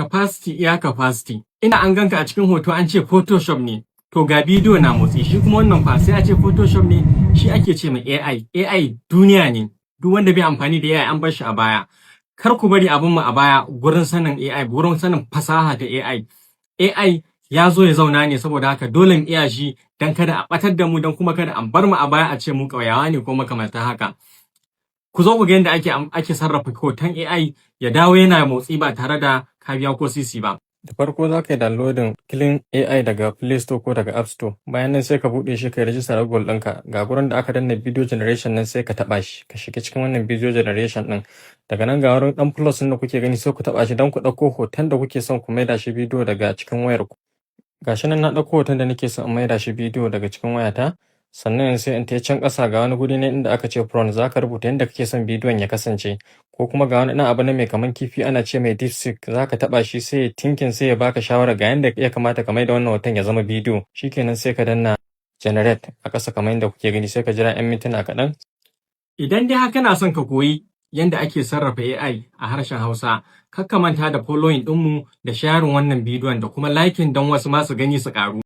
Capacity, iya capacity. Ina an ganka a cikin hoto an ce Photoshop ne. To, ga bidiyo na motsi, shi kuma wannan fa sai a ce Photoshop ne? Shi ake ce mai AI. AI duniya ne. Duk wanda bai amfani da AI, an bar shi a baya. Kar ku bari abin mu a baya gurin sanin AI, gurin sanin fasaha ta AI. AI ya zo ya zauna ne, saboda haka dole mu iya shi dan kada a batar da mu, dan kuma kada a bar mu a baya a ce mu ƙauyawa ne ko makamantan haka. Ku zo ku ga yadda ake sarrafa hoton AI ya dawo yana motsi ba tare da ka biya ko sisi ba. Da farko za ka yi downloading Kling AI daga Play Store ko daga App Store. Bayan nan sai ka buɗe shi, ka yi rajista da Google ɗinka. Ga gurin da aka danna video generation nan, sai ka taɓa shi. Ka shiga cikin wannan video generation ɗin. Daga nan ga wurin ɗan plus ɗin da kuke gani, sai ku taɓa shi don ku ɗauko hoton da kuke son ku maida shi bidiyo daga cikin wayar ku. Ga shi nan na ɗauko hoton da nake son in maida shi bidiyo daga cikin wayata. Sannan sai in tafi can ƙasa, ga wani guri ne inda aka ce prompt, za ka rubuta yadda kake son bidiyon ya kasance. Ko kuma ga wani ɗan abu na mai kaman kifi, ana ce mai DeepSeek, za ka taɓa shi sai ya thinking, sai ya baka shawara ga yanda ya kamata ka maida wannan hoton ya zama bidiyo. Shikenan, sai ka danna generate a ƙasa kamar yadda kuke gani, sai ka jira 'yan mintuna kaɗan. Idan dai har kana son ka koyi yadda ake sarrafa AI a harshen Hausa, kar ka manta da following ɗinmu da sharing wannan bidiyon da kuma liking don wasu ma su gani su ƙaru.